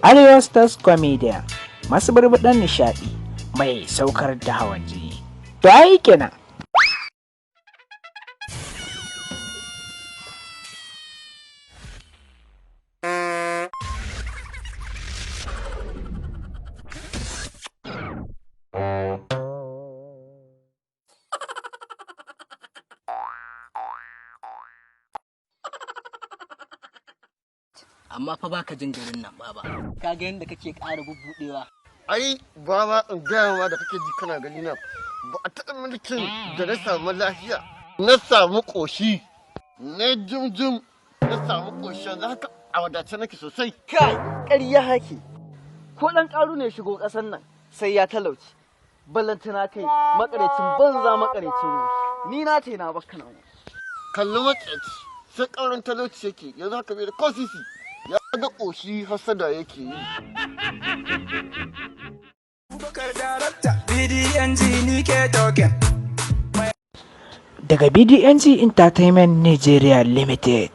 Arewa Stars Comedian, masu barbaɗan nishaɗi mai saukar da hawan jini. To ai kenan. Amma fa baka jin garin nan, baba. Ka ga yadda kake ƙara bubbudewa. Ai baba, in gaya ma da kake ji kana gani na, ba a taɓa mulkin da na samu lafiya, na samu ƙoshi, na jim na samu ƙoshi, yanzu haka a wadace nake sosai. Kai, ƙarya hake. Ko ɗan ƙaru ne shigo ƙasar nan sai ya talauci. Ballantana kai, makarecin banza, makarecin ruwa. Ni na ce na baka nan. Kalli matsaci, sai ƙaurin talauci yake, yanzu haka bai da ko sisi, ya ga ƙoshi hasada yake yi. Bukar darakta BDNG ni ke token. Daga BDNG Entertainment Nigeria Limited.